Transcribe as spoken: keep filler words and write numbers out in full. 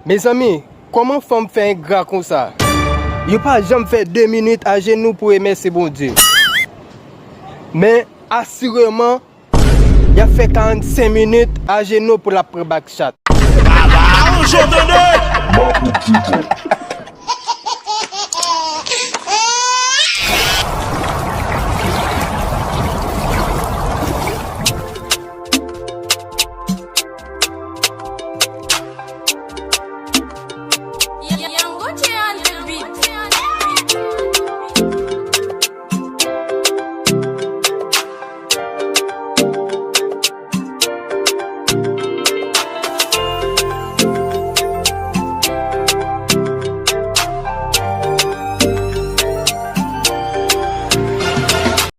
Mezanmi, kòman fanm fè engra konsa? Yo pa janm fè de minit ajenou pou remèsye Bondye. Men, asireman, y ap fè karannsenk minit ajenou pou l ap pran bak chat. Makout Tito.